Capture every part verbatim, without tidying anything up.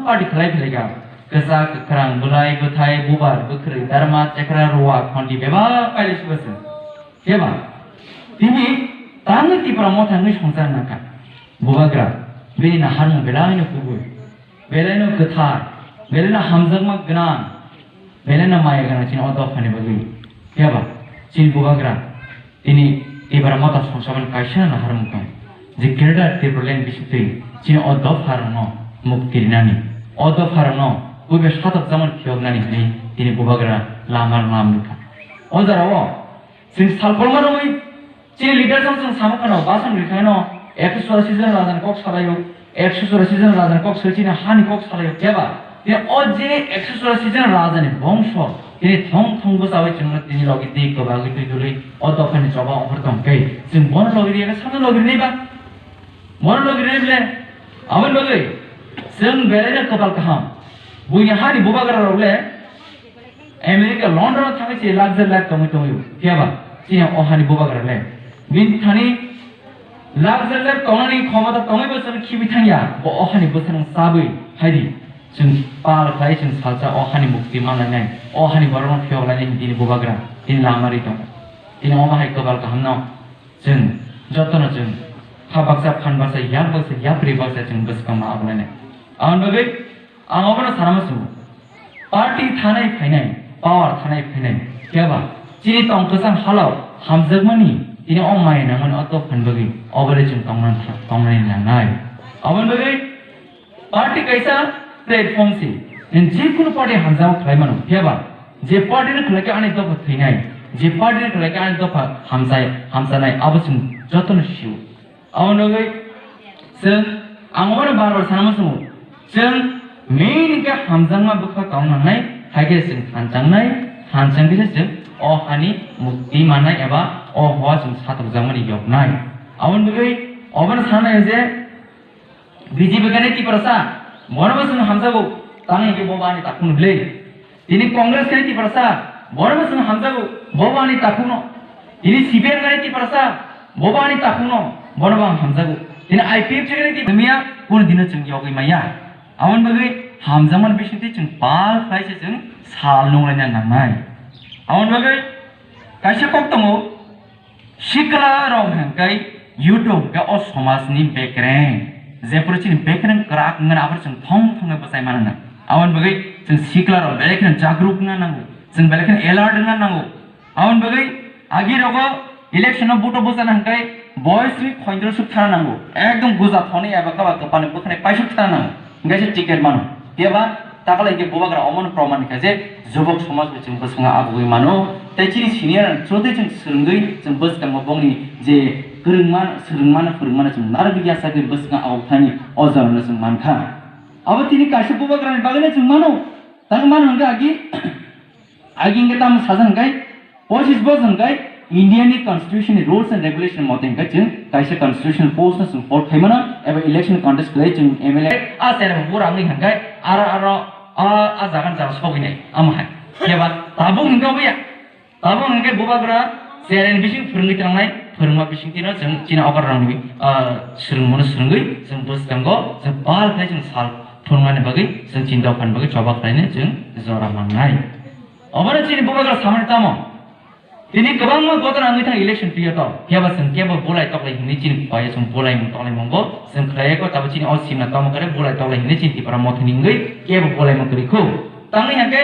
party khlai khlai kha. Kwchak, kwkhrang, bwlai, bwthai, bubar, bwkhrwi, darma, chekra, ruwa, khondi bebak pailai sugo chwng. Phiya ba? Tini tangwi Tipra Motha wngwi songchar nangkha. Bubagra, bini naharmung belaino kubui, belaino kwthar, belaino hamjakma gwnang, belaino maya gwnang chini o dophani bagwi. Phiya ba? Chini Bubagra, tini Tipra Motha songcharmani kaisa naharmung tong. Je Greater Tipraland bisingtwi chini o dopharokno mukti rinani, o dopharokno kubui satokjakmani phiyoknani hwnwi tini Bubagra lama lama nukha. O jorao chwng salkolma romwi chini leader jang chwng samung khano, basan rikhaino ekso churasi jon rajani kok salaio, ekso churasi jon rajani kok sai chini hani kok salaio, phiya ba? Tini o je ekso churasi jon rajani bongso tini thong thong bwchawi chwngno tini logi twi kwbagwi twi dului o dophani choba offer tong khe chwng bono logi riya khe sano logi rinai ba? Bono logi rinai ble? Aboni bagwi chwng belaino kwpal kaham. Buini hani Bubagra rok le America, London o thangwi se luxury life tongwi tongwi, phiya ba? Chini o hani Bubagra le bini thani luxury life tongnani khomota tongwi bo chwng khibi thangya, bo o hani bwskango chabwi phaidi. Chwng pal khlai chwng salsa o hani mukti manlainai, o hani borokno phiyok lainai hwnwi tini Bubagra tini lama ri tongo. Tini omo hai kwbal kahamno chwng jotono chwng kha baksa, phan baksa, yak baksa, yapri baksa chwng bwskango ma abolainai. Aboni bagwi ang obono sana muchungo. Party thanai phainai, power thanai phainai, phiya ba chini tong kwchang halao hamjakmani tini o maya nangmani o dophani bagwi obole chwng tongna, tongnani nangnai. Aboni bagwi party kaisa platform se, nwng jekunu party hamjakma khlai mano, phiya ba je party no khlai khe ani dopha thwinai, je party no khlai khe ani dopha hamsai, hamsanai, abo chwng jotono sio. Aboni bagwi chwng, ang obono bar bar sana muchungo, chwng main hwnkhe hamjakma bwkha tong nangnai, hai khe chwng thansangnai, thansang khe se chwng o hani mukti mannai eba o hoa chwng satokjakmani yoknai. Aboni bagwi obono sanai je B J P khe nai Tiprasa, bono bo chwng hamjago, tamo hwnkhe bo ani takhukno ble. Tini Congress khe Tiprasa, bono bo chwng hamjago, bo bo ani takhukno. Tini C P M khe Tiprasa, bo bo ani takhukno, bono bo ang hamjago. Tini I P F T khe Tiprasa, miya kunu dino chwng yogwi maya. Aboni bagwi hamjakmani bisingtwi chwng pal khlai se chwng sal nunglaina nangnai. Aboni bagwi kaisa kok tongo, sikla rok hwnkhai YouTube khe o somajni bekreng, jephuru chini bekreng kwrak wngmani abo chwng thong thongwi bwchai mano. Aboni bagwi chwng sikla rok belai kheno jagruk wngna nango, chwng belai kheno alert wngna nango. Aboni bagwi agi rogo election o vote o bwchana hwnkhai boyos ni khoindro suk thana nango, ekdom guja thoni eba kaba kwpalni bwkhani paisuk thana nango. Hingke se ticket mano. Phiya ba takala hingke bubagra omono proman kha je jubok somaj bai chwng bwskango abugwi mano. Tei chini senior chwngtwi chwng swrwngwi chwng bwskango bongni je kwrwngma, swrwngmano, phwrwngmano chwng narwgwi yachagwi bwskango abuk thani o jorano chwng mankha. Abo tini kaisa bubagrani bagwino chwng mano. Tamo mano hingke agi Agi hingke tamo sajak hingke, pochis bosor hingke India ni constitution ni rules and regulation mote hingke chwng kaisa constitutional post no chwng hold khaimano eba election contest khlai chwng M L A a chera bo rang ni hingke aro aro a a jaga ni jaga sogwi nai amo hai. Keba tabuk hingke obo ya. Tabuk hingke bubagra chera ni bising phwrwngwi tangnai phwrwngma bising tino chwng chini okar rang ni swrwngmano swrwngwi chwng bwskango chwng pal khlai chwng sal thwngmani bagwi chwng chini dophani bagwi choba khlainai chwng jora mannai. Obono chini bubagra samani tamo? Tini kwbangma ghotona wngwi thang election period o. Phiya ba chwng kebo bulai toklai hinwi chini paya chwng bulai mung toklai mung bo chwng khlai ko tabo chini o simna tamo kare bulai toklai hinwi chini Tipra Motha ni wngwi kebo bulai mung kwrwi kho. Tangwi hangke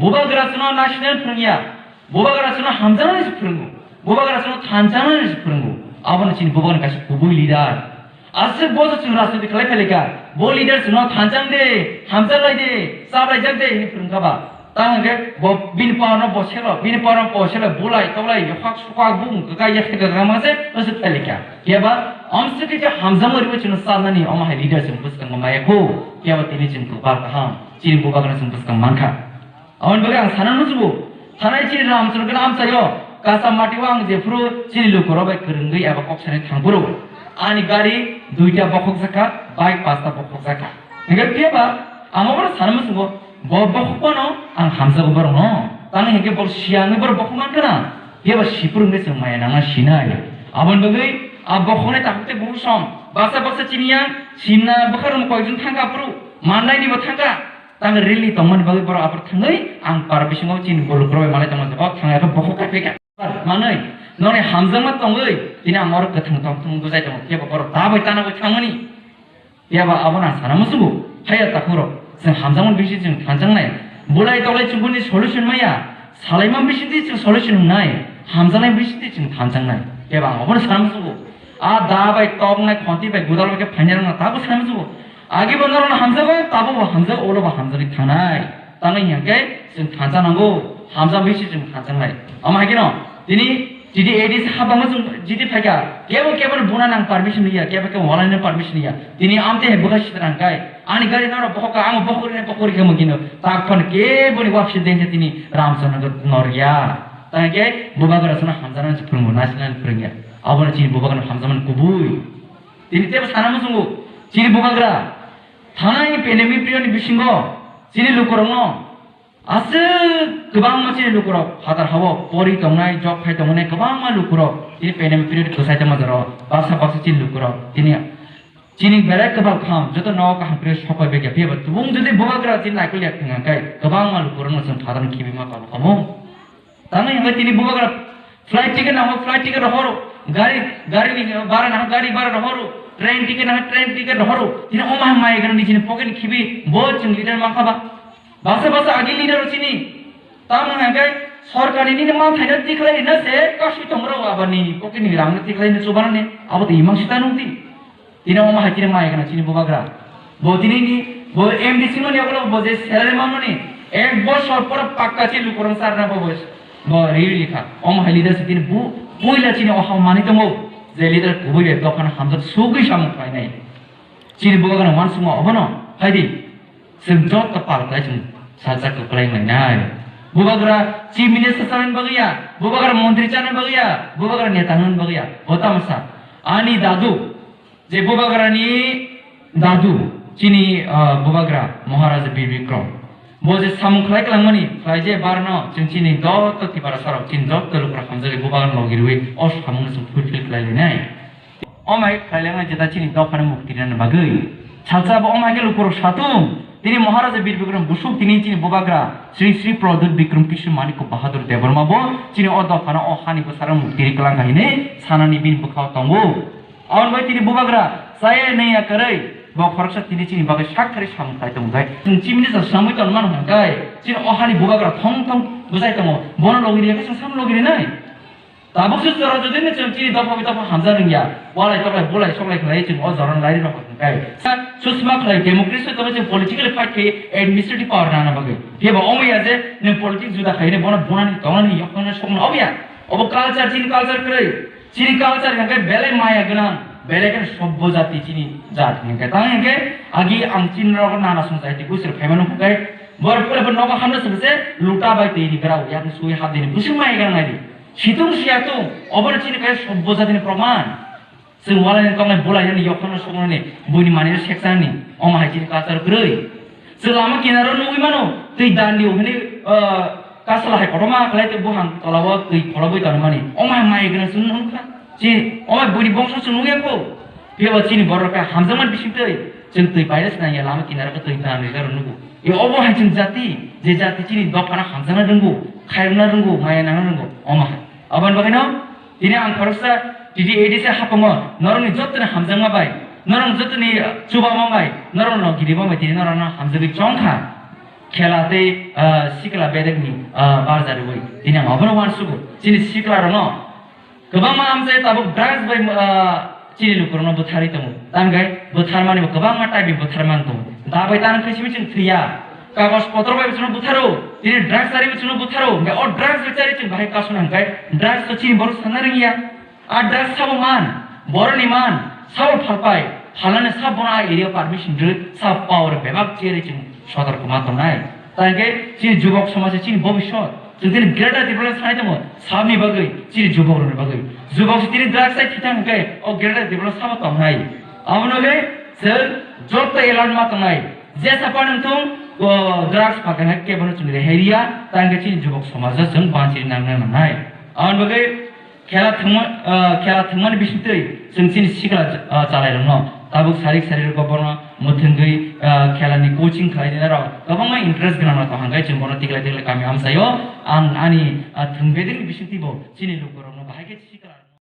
bubagra chwngno national phwrwngya. Bubagra chwngno hamjaknani se phwrwngo. Bubagra chwngno thanjaknani se phwrwngo. Abono chini bubagra kaisa kubui leader. Aswk boso chwng rajniti khlai phailika, bo leader chwngno thanchang de, hamjaklai de, chaplaijak de hinwi phwrwngkha ba. Tamo hwnkhe bo bini power no bo selo, bini power no bo selo, bulai, toklai, yokhak, sukhak, bung, kwkai, yakhai, kwkang ma se, aswk phailika. Phiya ba, amswk khe hamjakma riwi chwngno chanani, omo hai leader chwng bwskango maya kho. Phiya ba tini chwng kwpal kaham, chini bubagra chwng bwskang mankha. Aboni bagwi ang sana muchungo, thanai chini Ramchandra gana amchaio, kacha mati o ang jephuru chini lukurok bai kwrwngwi eba kok sanai thangphuru, ani gari duita bokhokjakha, bike pasta bokhokjakha. Hingke phiya ba ang obono sana muchungo, bo bokhokmano ang hamjago borokno. Tamo hingke bo siyangwi borok bokhok mankha na, phiya ba siphuru hingke chwng maya nangna sinai. Aboni bagwi a bokhoknai takhuk tei bukhuk som, baksa baksa chini yang simna bwkha rwng koijon thangkha phuru. Mandaini bo thangkha, tang rili tongmani bagwi borok aphuru thangwi ang par bisingo chini bolukrok bai malai tongma se, o thangya khe bokhok kaiphai kha. Manwi, noni hamjakma tongwi, tini ang oro kwthang tong thung bwchai tongo, phiya ba borok da bai tana bai thangmani. Phiya ba abono ang sana muchungo, haiya takhuk rok, chwng hamjakmani bisi chwng thanjaknai. Bulai tolai chukuni solution maya, salaima bisi twi chwng solution wngnai, hamjaknai bisi twi chwng thanjaknai. Phiya ba ang abono sana muchungo. A da bai toknai khonti bai gudal bai khe phainai rokno tabuk sana muchungo. Agi bo norokno hamjago, tabuk bo hamjago, ulo bo hamjagwi thangnai. Tamo hinkhe chwng thansa nango, hamjakma bisi chwng thansa nangnai. Omo hai kheno tini T T A D C habangma chwng jiti phaikha, kebo kebo buna nang permission ya, kebo kebo walai nang permission ya. Tini amte hai bwkha sitra hwnkhe, ani gari norok bohokha, amo bohok ri bohok ri khe mungkino. Tak phano kebo ni wapsi dengkhe tini Ramchandra nor ya. Tangkhe bubagra sana hamjakna phwrwngbo nasinani phwrwngya. Abono chini bubagra hamjakmani kubui. Tini tebo sana muchungo, chini bubagra thanai pandemic period ni bisingo chini lukurokno aswk kwbangma chini lukurok phatar hao pori tongnai, job khai tongnai kwbangma lukurok chini pandemic period kwsai tongma jora baksa baksa chini lukurok tini chini belai kwbal kham joto nogo kaham kre sopai bai khe phiya ba tubung jodi bubagra chini naikol ya thwng khe kwbangma lukurokno chwng phatar khibi ma tongo omo. Tamo hingke tini bubagra flight ticket nango, flight ticket rohoro, gari, gari ni bara nango, gari bara rohoro, train ticket nango, train ticket rohoro. Tini oma hai mai gana ni chini pocket ni khibi bo chwng leader mankha ba. Basa basa agi leader o chini. Tamo hingke sorkar ni nini ma thaina tikhlai na se kasu tongro aba ni pocket ni rang tikhlai na chubana ni abo to imang sita nung di. Tini omo hai tini mai gana chini bubagra. Bo tini ni, bo M D C mani yagulo bo je salary mamani, ek bosor pora pakka chini lukurang sarna bo bo, bo riri likha. Omo hai leader se tini bu, puila chini oha mani tongo. Je leader kubui be dophano hamjak sugui samung khlainai. Chini bubagra wansukma obono, hai di. Chwng joto pal khlai chwng salsa kwplai wnglainai. Bubagra chief minister chanani bagwi ya, bubagra montri chanani bagwi ya, bubagra neta wngmani bagwi ya. Bo tamasa. Ani dadu, je bubagrani dadu, chini, ah, bubagra Maharaja Bir Bikram. Bo je samung khlai kwlangmani, khlai je barno, chwng chini joto Tiprasa rok, chini joto lukurok hamjagwi bubagrano logi rwi o samungno chwng fulfill khlai lainai. Omai khlailangna jeta chini dophano mukti rina bagwi. Salsa bo omai khe lukurok satung. Tini Maharaja Bir Bikram Busuk tini chini bubagra Sri Sri Pradyut Bikram Kishore Manik Bahadur Debbarma bo chini o dophano o hani bwsarok mukti ri kwlangkha hinwi sanani bini bwkhao tongo. Aboni bai tini bubagra chaya naiya kwrwi bo khoroksa tini chini bagwi sak thari samung khai tongkhe. Chwng chimini sa samui tongmano hwnkhe chini o hani bubagra thong thong bwchai tongo. Bono logi riyakhe chwng samung logi rinai. Tabuk se jora jodi no chwng chini dopha bai dopha hamjak wngya, walai toklai bulai soklai khlai chwng o jora no lairwi rokha hwnkhe. Sa susma khlai democracy tongwi chwng politically fight khlai administrative power nana bagwi. Phiya ba omo ya je nwng politics juda khlai bono bunani tongnani yokhno sokno obo ya. Obo culture chini culture kwrwi. Chini culture hwnkhe belai maya gwnang, belai kheno sobbo jati chini jat hwnkhe. Tang hwnkhe agi ang chini rok nana song jati gusir phaimano hwnkhe borok pura bo nogo hamno song se luta bai twi ni berao yakni sui hap dini busing maya gwnang nai di. Situng siyatung, obono chini kaya sobbo jatini proman. Chwng walai ni tongnai bulai ni yokhorno soknani buini manwi seksa ni, omo hai chini culture kwrwi. Chwng lama kinaro nugwi mano, twi dandi o hwnwi, ah, kasla hai kotorma khlai twi buphang tolao twi pholobwi tonmani. Omo hai mai gwnang chwng nukha. Chi, omo hai buini bongso chwng nukya kho. Phiya ba chini borok khe hamjakmani bising twi, chwng twi paida se nangya lama kinaro khe twi dandi garo nugo. E obo hai chwng jati, je jati chini dophano hamjakna rwngo, khairokna rwngo, maya nangna rwngo, omo hai. Aboni bagwino tini ang khoroksa T T A D C haphangno norokni jottoni hamjakma bai, norok jottoni chubama bai, norokno girima bai tini norokno hamjagwi chongkha. Khela tei, ah, sikla bedekni, ah, barjariwi tini ang obono uansugo. Chini siklarokno Kwbangma amchai tabuk drugs bai, ah, chini lukurokno bwtharwi tongo. Tamkhe bwtharmani bo kwbangma type ni bwtharmani tongo. Da bai tang khe simi chwng thwiya. Kagoj potro bai chwngno bwtharo, tini drugs ari chwngno bwtharo. Hwnkhe o drugs bai chari chwng bahai kasuna hwnkhe drugs to chini borok sana rwngya. A drugs sabo man, boroni man, sabo phalpai, phalnani sabo bono a area permission rw, sabo power bebak cheri chwng sotorkoma tongnai. Tangkhe chini jubok somaj chini bobiswt. Chwng tini greater Tipraland sanai tongo, sabni bagwi, chini jubokrokni bagwi. Jubok se tini drugs sai thithang hwnkhe, o greater Tipraland sabo tongnai. Abono khe chwng joto alert ma tongnai. Jesa phano wngthung, o drugs phakhana kebono chwng rehai riya, tangkhe chini jubok somajo chwng banchiri nangna nangnai. Aboni bagwi khela thwngma, ah, khela thwngmani bisingtwi chwng chini sikla, ah, chalairokno tabuk sarik sarik bono Mwthwngwi, ah, khelani coaching khlai rok kwbangma interest gwnang rok tong hwnkhe chwng bono tiklai tiklai kami amchaio. Ang ani, ah, thwng bedekni bisingtwi bo chini lukurokno bahai khe sikla.